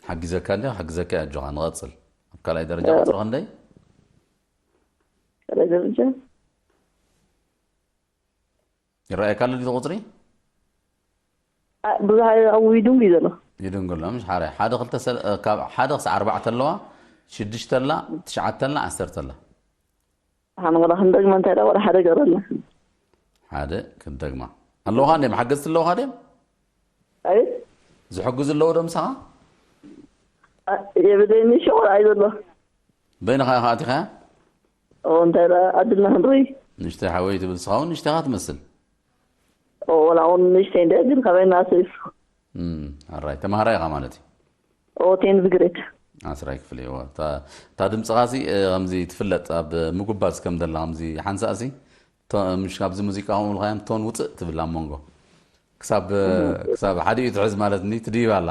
ሓጊዘካ እንዲ ሓግዘካ እያ ኣጆኻ ንቐጽል። ኣብ ካልኣይ ደረጃ ቁፅሪ ክንደይ ካልኣይ ደረጃ ይረኣየካ ኣሎ ድዩ ቁፅሪ? ብዙሕ ኣብ ይዱንግ እዩ ዘሎ ይድንግሎ ምሽ ሓራይ ሓደ ክልተ ሰለ- ካብ ሓደ ክሳዕ ኣርባዕተ ኣለዋ። ሽዱሽተ ኣላ ትሽዓተ ኣላ ዓሰርተ ኣላ። ሓንጎላ ክንደግመ እንታይ ዳ ወደ ሓደ ገረልና ሓደ ክንደግማ ኣለውኻ እንዲም ሓገዝቲ ኣለውኻ ድም ኣይ ዝሕግዙ ኣለዉ ዶ ምሳኻ? የብለይኒ ሸቆል ኣይ ዘሎ በይንኻ ኢኻ ኣቲኻ? እንታይ ዳ ኣድልና ክንርኢ ንሽተይ ሓወይ ትብል ስኻ እውን ንሽተኻ ትመስል። ወላ እውን ንሽተይ እንደ ግን ካበይ ናሰይፍ ኣራይ ተማሃራይ ኢኻ ማለት እዩ። ቴንዝ ግሬድ ዓስራይ ክፍሊ እዋ እታ ድምፅኻሲ ከምዚ ትፍለጥ ኣብ ምጉባዝ ከም ዘላ ከምዚ ሓንሳእሲ ምሽ ኣብዚ ሙዚቃ ከምኡ ኢልካዮም ቶን ውፅእ ትብል ኣብ መንጎ ክሳብ ክሳብ ሓዲኡ ትሕዝ ማለት ኒ ትድይብ ኣላ።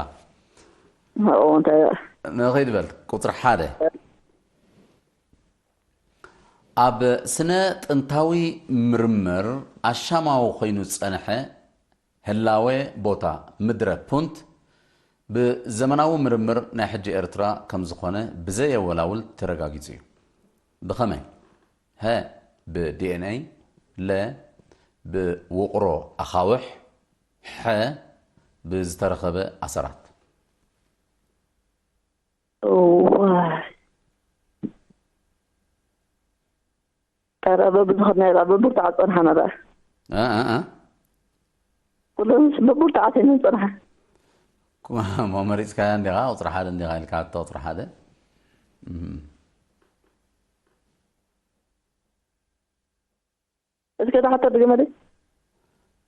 እንታይ ንኸይድ በል ቁፅሪ ሓደ ኣብ ስነ ጥንታዊ ምርምር ኣሻማዊ ኮይኑ ዝፀንሐ ህላወ ቦታ ምድረ ፑንት ብዘመናዊ ምርምር ናይ ሕጂ ኤርትራ ከም ዝኾነ ብዘየወላውል ተረጋጊጹ እዩ። ብኸመይ? ሀ፣ ብዲ ኤን ኤ፣ ለ፣ ብውቕሮ ኣኻውሕ፣ ሐ፣ ብዝተረኸበ ኣሰራት። እዋ፣ ኧረ በብዝኸድናዮ በብርትዓ ጸንሓና ደኣ። እ፣ እ፣ እ። ኩለን በብርትዓት እየን ዝጸንሓ። እሞ መሪጽካያ እንዲኻ ቁጽሪ ሓደ እንዲኻ ኢልካ፣ ኣቶ ቁጽሪ ሓደ። እም። እስከ እታ ሕቶ ድገመለይ።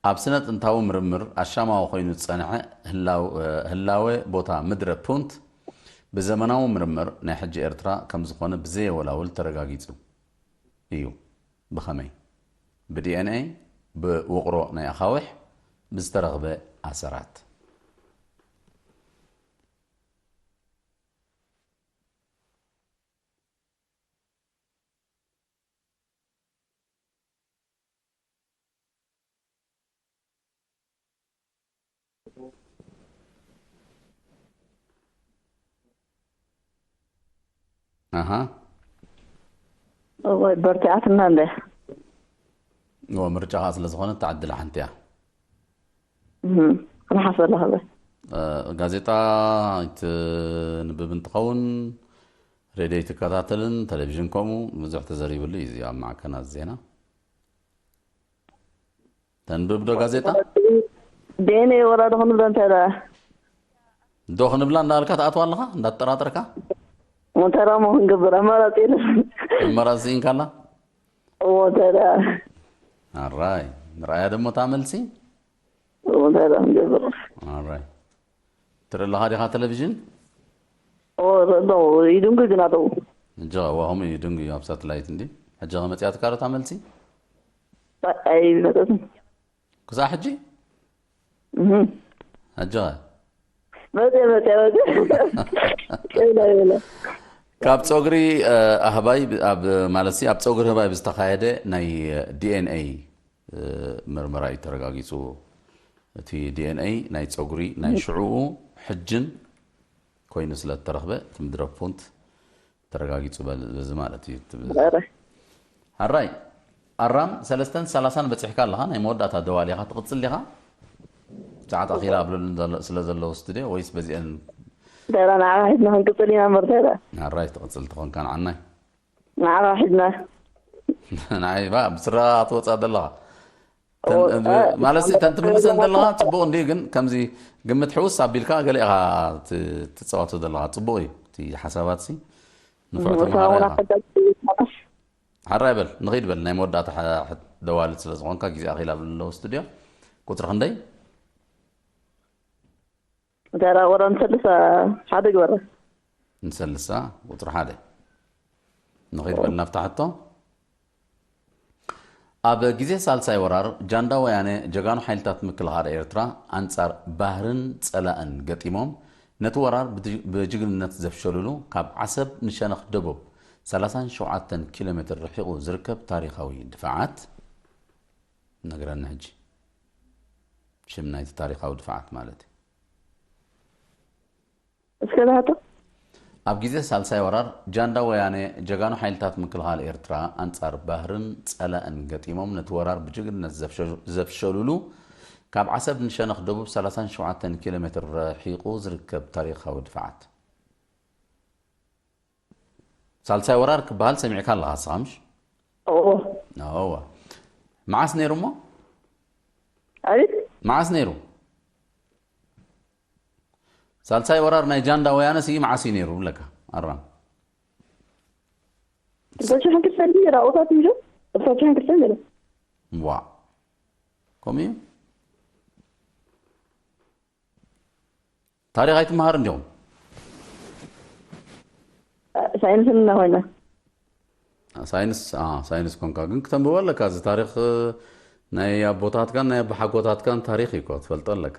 ኣብ ስነ ጥንታዊ ምርምር ኣሻማዊ ኮይኑ ዝጸንሐ ህላው-፣ ህላወ ቦታ ምድረ ፑንት ብዘመናዊ ምርምር ናይ ሕጂ ኤርትራ ከም ዝኾነ ብዘየወላውል ተረጋጊጹ እዩ። ብኸመይ? ብዲ ኤን ኤ፣ ብውቕሮ ናይ ኣኻውሕ፣ ብዝተረኽበ ኣሰራት። ኣሃ። እዋይ፣ በርቲዓትና እንደ። እዎ፣ ምርጫኻ ስለ ዝኾነ እታ ዕድል ሓንቲ እያ። እም፣ ክንሓሰላ ከለ። እ፣ ጋዜጣ ኣይትንብብን ትኸውን፣ ሬድዮ ኣይትከታተልን፣ ቴሌቪዥን ከምኡ ብዙሕ ተዘሪብሉ እዩ እዚ ኣብ ማዕከናት ዜና። ተንብብ ዶ ጋዜጣ? ዲ ኤን ኤ ወላ ዶ ክንብሎ እንታይ ደኣ? ዶ ክንብላ እንዳበልካ ትኣትዋ ኣለኻ፣ እንዳተጠራጠርካ? እንታይ ደኣ እሞ ክንገብር? ኣማራጺ የለን። ኣማራጺ ስኢንካ ኣላ? እሞ እንታይ ደኣ? ኣራይ፣ ንርኣያ ደሞ እታ መልሲ? እሞ እንታይ ደኣ ክንገብር? ኣራይ። ትርኢ ኣለኻ ዲኻ ቴሌቪዥን? እሞ፣ ኣለዉ፣ ይድንጉ ግን ኣለዉ። እጃ፣ እዋ፣ ከምኡ እዩ፣ ይድንጉ እዩ ኣብ ሳተላይት እንዲ። ሕጂ ከ መጺኣትካ ዶ እታ መልሲ? ኣይመጸትን። ክሳዕ ሕጂ? እህ። ኣጆኻ። መጽየ፣ መጽየ፣ መጽየ። ኢለ፣ ኢለ። ካብ ጸጉሪ፣ እ፣ ኣህባይ ብ-፣ ኣብ፣ ማለት ሲ፣ ኣብ ጸጉሪ ህባይ ብዝተኻየደ ናይ ዲ ኤን ኤ፣ እ፣ ምርመራ እዩ ተረጋጊጹ። እቲ ዲ ኤን ኤ ናይ ጸጉሪ ናይ ሽዕኡ ሕጅን ኮይኑ ስለ እተረኽበ፣ እቲ ምድረ ፑንት ተረጋጊጹ በል-፣ በዚ ማለት እዩ። እቲ ብ-፣ ኧረ። ሕራይ፣ ኣራም ሰለስተን ሰላሳን በጺሕካ ኣለኻ። ናይ መወዳእታ ደዋል ኢኻ፣ ትቕጽል ዲኻ? ሰዓት ኣኺላ ኣብለሉ ዘሎ-፣ ስለ ዘለዉ ስቱድዮ፣ ወይስ በዚአን? ደራ ንዓኻ ሒዝና ክንቅጽል ኢና እምበር፣ ደራ። ሕራይ፣ ትቕጽል ትኾንካ ንዓናይ። ንዓኻ ሒዝና። ንዓይ፣ ባ፣ ብስራ ትወጻ ዘለኻ። ተን-፣ ኦ፣ ብ-፣ እ፣ ማለት ሲ፣ ተን ትምልሰን ዘለኻ ጽቡቕ እንድዩ፣ ግን ከምዚ ግምት ሕውስ ኣቢልካ ገለ ኢኻ ት-፣ ትጻወቶ ዘለኻ። ጽቡቕ እዩ እቲ ሓሳባት ሲ። ንፍዖ እሞ ተምሃሮ ተማውና ኢኻ። ሓጋዝ ሓራይ በል፣ ንኺድ በል፣ ናይ መወዳእታ ሓ-፣ ሓ-፣ ደዋሊ ስለ ዝኾንካ ግዜ ኣኺላ ኣብ ዘለዎ ስቱድዮ። ቁጽሪ ክንደይ? እንተ ደኣ ወራ ንሰልሳ ሓደ ግበራ። ንሰልሳ፣ ቁጽሪ ሓደ። ንኺድ በል ናብታ ሕቶ። ኣብ ግዜ ሳልሳይ ወራር ጃንዳ ወያነ ጀጋኑ ሓይልታት ምክልኻል ኤርትራ ኣንጻር ባህርን ጸላእን ገጢሞም ነቲ ወራር ብጅ-፣ ብጅግንነት ዘፍሸሉሉ ካብ ዓሰብ ንሸነኽ ደቡብ ሰላሳን ሸውዓተን ኪሎ ሜትር ርሒቑ ዝርከብ ታሪኻዊ ድፋዓት። ነግረኒ ሕጂ። ሽም ናይቲ ታሪኻዊ ድፋዓት ማለት እዩ። እስከ ዝሓቶ? ኣብ ግዜ ሳልሳይ ወራር ጃንዳ ወያነ ጀጋኑ ሓይልታት ምክልኻል ኤርትራ ኣንጻር ባህርን ጸላእን ገጢሞም ነቲ ወራር ብጅግንነት ዘፍሸ-፣ ዘፍሸሉሉ ካብ ዓሰብ ንሸነኽ ደቡብ ሰላሳን ሸውዓተን ኪሎ ሜትር ርሒቑ ዝርከብ ታሪኻዊ ድፋዓት። ሳልሳይ ወራር ክበሃል ሰሚዕካ ኣለኻ ንስኻ ምሽ? እዎ። እወ። መዓስ ነይሩ እሞ? ኣቤት? መዓስ ነይሩ? ሳልሳይ ወራር ናይ ጃንዳ ወያነ ሲ መዓስ እዩ ነይሩ ብለካ? ኣራም። እዛ ሽሕን ክልተን ድዩ? ራኦታት እዩ ዶ? እዛ ሽሕን ክልተን ገለ። ዋ። ከምኡ እዩ? ታሪኽ ኣይትመሃር እንዲኹም? ሳይንስ እና ኮይና። ሳይንስ፣ አ፣ ሳይንስ ኮንካ ግን ክተንብቦ ኣለካ። እዚ ታሪኽ፣ እ፣ ናይ ኣቦታትካን ናይ ኣቦሓጎታትካን ታሪኽ እዩ እኮ፣ ትፈልጦ ኣለካ።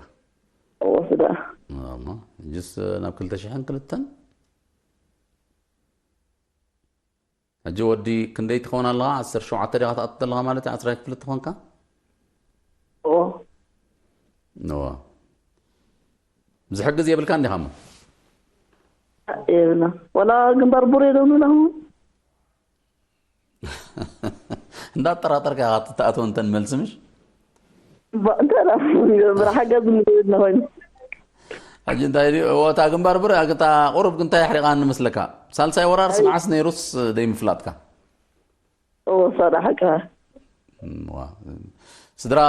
እዎ፣ ስዳ። እሞ፣ ሕጅስ ናብ ክልተ ሽሕን ክልተን? ሕጂ ወዲ ክንደይ ትኸውን ኣለኻ? ዓሰርተ ሸውዓተ ዲኻ ትኣቱ ዘለኻ ማለት እዩ? ዓስራይ ክፍሊ ትኾንካ? እዎ። እዋ። ዝሕግዝ የብልካ እንዲኻ እሞ? የብልና። ወላ ግንባር ቡሬ ዶ ንብላ? እንዳጠራጠርካ ኢኻ ትኣትዎ እንተን መልሲ፣ ምሽ? ባ-፣ እንታይ ደኣ ንገብር? ሓገዝ ንገብር ንኾይኑ። ሕጂ እንታይ ድዩ? እዎ፣ እታ ግንባር ቡሬ፣ እታ ቁሩብ ግን እንታይ ኣሕሪቓ ንመስለካ? ሳልሳይ ወራርስ መዓስ ነይሩስ ደይምፍላጥካ? እዎ፣ እሳ ደኣ ሓቅኻ። እም፣ ዋ። ስድራ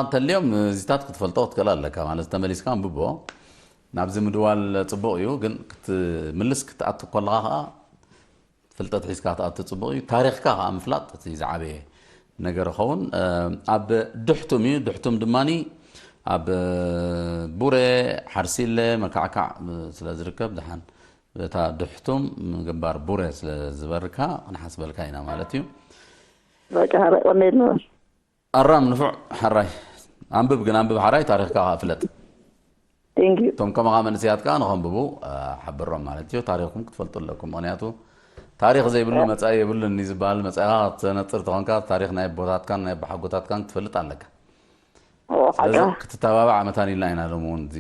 እንተልዮም እዚታት ክትፈልጦ ክትክእል ኣለካ። ማለት ተመሊስካ ኣንብቦ። ናብዚ ምድዋል ጽቡቕ እዩ፣ ግን ክትምልስ ክትኣቱ ከለኻ ኸኣ ፍልጠት ሒዝካ ክትኣቱ ጽቡቕ እዩ። ታሪኽካ ኸኣ ምፍላጥ እቲ ዝዓበየ ነገር ይኸውን። እ፣ ኣብ ድሕቱም እዩ። ድሕቱም ድማኒ ኣብ ቡሬ፣ ሓርሲለ፣ መካዕካዕ ስለ ዝርከብ፣ ደሓን እታ ድሕቱም ግንባር ቡሬ ስለ ዝበርካ ክንሓስበልካ ኢና ማለት እዩ። በቃ፣ ሓራይ ቀንየልና። ኣራም ንፉዕ ሓራይ። ኣንብብ ግን፣ ኣንብብ ሓራይ፣ ታሪኽካ ኸኣ ፍለጥ። Thank you። እቶም ከማኻ መንእሰያት ከኣ ንኸንብቡ፣ እ፣ ሓብሮም ማለት እዩ። ታሪኽኩም ክትፈልጡ ኣለኩም። ምኽንያቱ ታሪኽ ዘይብሉ መጻኢ የብሉን እዩ ዝበሃል። መጻኢኻ ክትነጽር ተኾንካ፣ ታሪኽ ናይ ኣቦታትካን ናይ ኣቦሓጎታትካን ክትፈልጥ ኣለካ። እዎ፣ ስለዚ ሓቅኻ። ክትተባባዕ መታን ኢልና ኢና ሎሚ እውን እዚ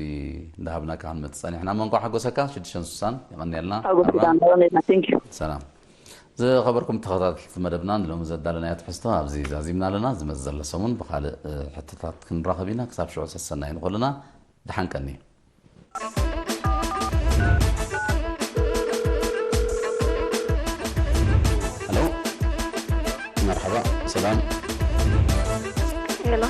እንዳሃብናካ ክንመጽእ ጸኒሕና። እሞ እንኳዕ ሓጎሰካ፣ ሽዱሽተን ሱሳን የቐንየልና። ሓጎስ ኣራም። ኪዳነ፣ ይቐንየልና። Thank you። ሰላም። ዝኸበርኩም ተኸታተልቲ መደብና፣ ንሎሚ ዘዳለናዮ ትሕዝቶ ኣብዚ ዛዚምና ኣለና። ዝመጽእ ዘሎ ሰሙን ብኻልእ፣ እ፣ ሕቶታት ክንራኸብ ኢና። ክሳብ ሽዑ ሰሰናዩ ንኹልና። ደሓን ቀኒ። ሄሎ፣ መርሓባ፣ ሰላም። ሄሎ፣